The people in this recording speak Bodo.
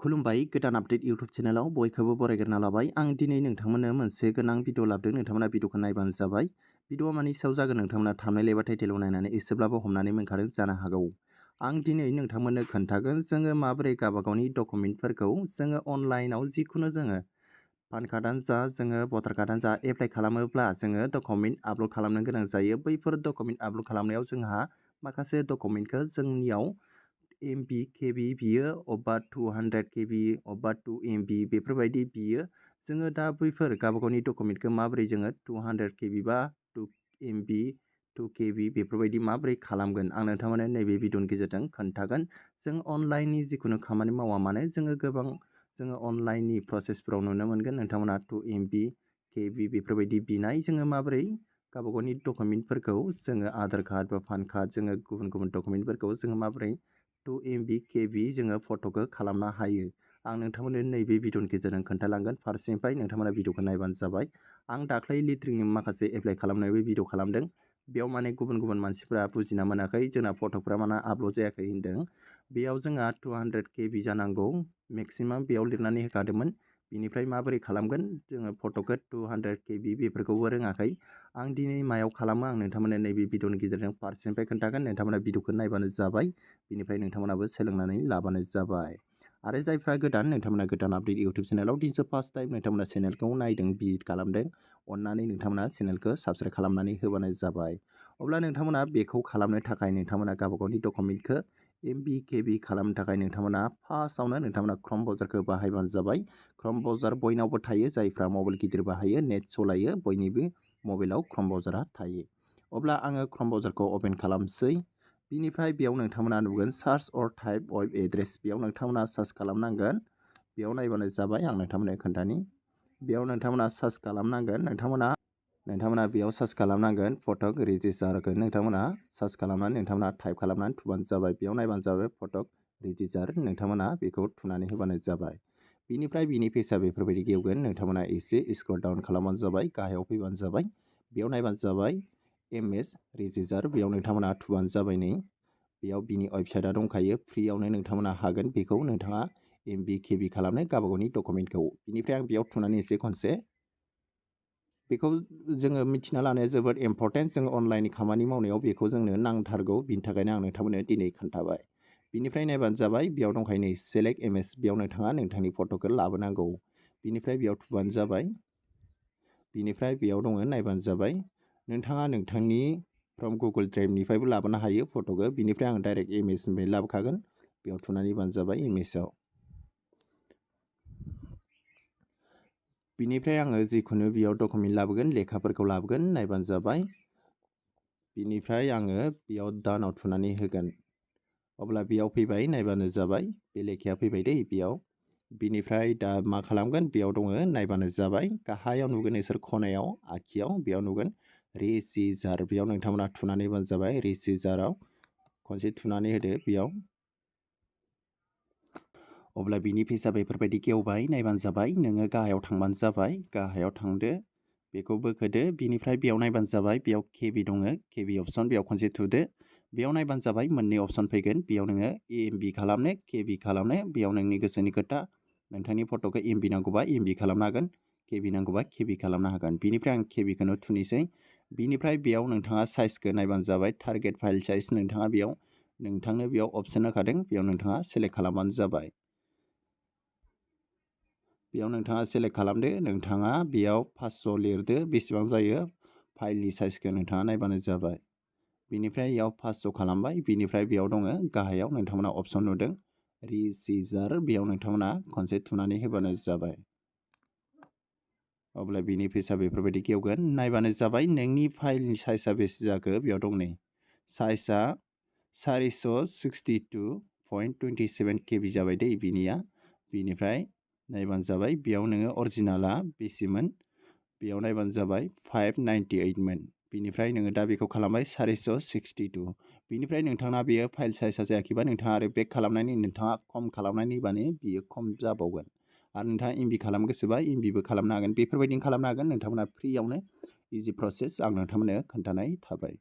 खुलुमबाय गोदान आपडेट इउट्यूब चेनेलाव बयखौबो बरायग्रोना लाबाय। आं दिनै नोंथांमोननो मोनसे गोनां भिडिअ लाबोदों। नोंथांमोना भिडिअखौ नायबानो जाबाय। भिडिअआ मानि सायाव जागोन नोंथांमोना थांबनेल एबा टाइटेलाव नायनानै एसेब्लाबो हमनानै मोनखादों जानो हागौ। आं दिनै नोंथांमोननो खोन्थागोन जोङो माबोरै गावबागावनि डकुमेन्टफोरखौ जोङो अनलाइनाव जिखुनु जोङो पान कार्डआनो जा जोङो भटार कार्डआनो जा एप्लाइ खालामोब्ला जोङो डकुमेन्ट आपल'ड खालामनो गोनां जायो। बैफोर डकुमेन्ट आपल'ड खालामनायाव जोंहा माखासे डकुमेन्टखौ जोंनियाव MB KB बियो अबा 200 KB अबा 2 MB बेफोरबायदि बियो। जोङो दा बैफोर गावबागावनि डकुमेन्टखौ माबोरै जोङो 200 KB बा 2 MB 2 KB बेफोरबायदि माबोरै खालामगोन आं नोंथांमोननो नैबे भिडिअनि गेजेरजों खोन्थागोन। जों अनलाइननि जिखुनु खामानि मावा मानो जोङो गोबां अनलाइननि प्रसेसफोराव नुनो मोनगोन नोंथांमोना 2 MB KB बेफोरबायदि बिनाय जोङो माबोरै गावबागावनि डकुमेन्टफोरखौ जोङो आधार कार्ड बा पान कार्ड जोङो गुबुन डकुमेन्टफोरखौ जोङो माबोरै 2 MB KB जोङो फट'खौ खालामनो हायो आं नोंथांमोननो नैबे भिडिअनि गेजेरजों खोन्थालांगोन। फारसेनिफ्राय नोंथांमोना भिडिअखौ नायबानो जाबाय। आं दाख्लै लिट्रिंनि माखासे एप्लाइ खालामनायबो भिडिअ खालामदों। बेयाव माने गुबुन मानसिफ्रा बुजिना मोनाखै जोंना फट'फ्रा माने आपल'ड जायाखै होनदों। बेयाव जोंहा 200 KB जानांगौ मेक्सिमाम बेयाव लिरनानै होखादोंमोन। बिनिफ्राय माबोरै खालामगोन जोङो फट'खौ 200 KB बेफोरखौबो रोङाखै। आं दिनै मायाव खालामो आं नोंथांमोननो नैबे भिडिअनि गेजेरजों फारसेनिफ्राय खोन्थागोन। नोंथांमोना भिडिअखौ नायबानो जाबाय। बिनिफ्राय नोंथांमोनाबो सोलोंनानै लाबानो जाबाय। आरो जायफ्रा गोदान नोंथांमोना गोदान आपडेट इउट्यूब चेनेलाव दिनैसो फार्स्ट टाइम नोंथांमोना चेनेलखौ नायदों भिजिट खालामदों अननानै नोंथांमोना चेनेलखौ साबस्क्राइब खालामनानै होबानो जाबाय। अब्ला नोंथांमोना बेखौ खालामनो थाखाय नोंथांमोना गावबागावनि डकुमेन्टखौ MB KB खालामनो थाखाय नोंथांमोना फार्स्टआवनो नोंथांमोना क्रम ब्राउजारखौ बाहायबानो जाबाय। क्रम ब्राउजार बयनावबो थायो जायफ्रा मबाइल गिदिर बाहायो नेट सालायो बयनिबो मबाइलाव क्रम ब्राउजारा थायो। अब्ला आङो क्रम ब्राउजारखौ अपेन खालामसै। बिनिफ्राय बेयाव नोंथांमोना नुगोन सार्च अर टाइप वेब एड्रेस बेयाव नोंथांमोना सार्च खालामनांगोन। बेयाव नायबानो जाबाय आं नोंथांमोननो खोन्थानि। बेयाव नोंथांमोना सार्च खालामनांगोन नोंथांमोना बेयाव सार्च खालामनांगोन फटक रेजिस्टारखौ नोंथांमोना सार्च खालामनानै नोंथांमोना टाइप खालामनानै थुबानो जाबाय। बेयाव नायबानो जाबाय फटक रेजिस्टार नोंथांमोना बेखौ थुनानै होबानो जाबाय। बिनिफ्राय बिनि पेजआ बेफोरबायदि गेवगोन नोंथांमोना एसे स्क्रल डाउन खालामबानो जाबाय गाहायाव फैबानो जाबाय। बेयाव नायबानो जाबाय MS रेजिस्टार बेयाव नोंथांमोना थुबानो जाबाय। नै बेयाव बिनि वेबसाइटआ दंखायो फ्रियावनो नोंथांमोना हागोन बेखौ नोंथाङा MB KB खालामनो गावबागावनि डकुमेन्टखौ। बिनिफ्राय आं बेयाव थुनानै एसे खनसे बेखौ जोङो मिथिना लानाया जोबोद इम्परटेन्ट। जों अनलाइननि खामानि मावनायाव बेखौ जोंनो नांथारगौ बिनि थाखायनो आं नोंथांमोननो दिनै खोन्थाबाय। बिनिफ्राय नायबानो जाबाय बेयाव दंखायो नै सेलेक्ट इमेज बेयाव नोंथाङा नोंथांनि फट'खौ लाबोनांगौ। बिनिफ्राय बेयाव थुबानो जाबाय। बिनिफ्राय बेयाव दङ नायबानो जाबाय। नोंथाङा नोंथांनि फ्रम गुगोल ड्राइभनिफ्रायबो लाबोनो हायो फट'खौ। बिनिफ्राय आं डाइरेक्ट इमेजनिफ्राय लाबोखागोन बेयाव थुनानै होबानो जाबाय इमेजाव। बिनिफ्राय आङो जिखुनु बेयाव डकुमेन्ट लाबोगोन लेखाफोरखौ लाबोगोन नायबानो जाबाय। बिनिफ्राय आङो बेयाव दानाव थुनानै होगोन। अब्ला बेयाव फैबाय नायबानो जाबाय बे लेखाया फैबाय दै बेयाव। बिनिफ्राय दा मा खालामगोन बेयाव दङ नायबानो जाबाय। गाहायाव नुगोन नोंसोर खनायाव आखियाव बेयाव नुगोन रेजिस्टार बेयाव नोंथांमोना थुनानै होबानो जाबाय। रेजिस्टाराव खनसे थुनानै होदो बेयाव। अब्ला बिनि पेजआ बेफोरबायदि गेवबाय नायबानो जाबाय। नोङो गाहायाव थांबानो जाबाय गाहायाव थांदो बेखौ बोखोदो। बिनिफ्राय बेयाव नायबानो जाबाय बेयाव KB दङ KB अपसन बेयाव खनसे थुदो। बेयाव नायबानो जाबाय मोननै अपसन फैगोन बेयाव नोङो MB खालामनो KB खालामनो बेयाव नोंनि गोसोनि खोथा। नोंथांनि फट'खौ MB नांगौबा MB खालामनो हागोन KB नांगौबा KB खालामनो हागोन। बिनिफ्राय आं KB खौनो थुनोसै। बिनिफ्राय बेयाव नोंथाङा साइजखौ नायबानो जाबाय टारगेट फाइल साइज नोंथाङा बेयाव नोंथांनो बेयाव अपसन होखादों बेयाव नोंथाङा सेलेक्ट खालामबानो जाबाय। बेयाव नोंथाङा सेलेक्ट खालामदो नोंथाङा बेयाव 500 लिरदो बेसेबां जायो फाइलनि साइजखौ नोंथाङा नायबानो जाबाय। बिनिफ्राय बेयाव 500 खालामबाय। बिनिफ्राय बेयाव दङ गाहायाव नोंथांमोना अपसन नुदों रिसिजार बेयाव नोंथांमोना खनसे थुनानै होबानो जाबाय। अब्ला बिनि पेजआ बेफोरबायदि गेवगोन नायबानो जाबाय नोंनि फाइलनि साइजआ बेसे जाखो बेयाव दं नै साइजआ 462.27 KB जाबाय दै बिनिया। बिनिफ्राय नायबानो जाबाय बेयाव नोङो अरिजिनाला बेसेमोन बेयाव नायबानो जाबाय 598 मोन। बिनिफ्राय नोङो दा बेखौ खालामबाय 462। बिनिफ्राय नोंथाङा बेयो फाइल साइजआ जायाखैबा नोंथाङा आरो बेक खालामनानै नोंथाङा खम खालामनानै होबानो बियो खम जाबावगोन। आरो नोंथाङा MB खालामनो गोसोबा MBबो खालामनो हागोन बेफोरबायदिनो खालामनो हागोन। नोंथांमोना फ्रियावनो इजि प्रसेस आं नोंथांमोननो खोन्थानाय थाबाय।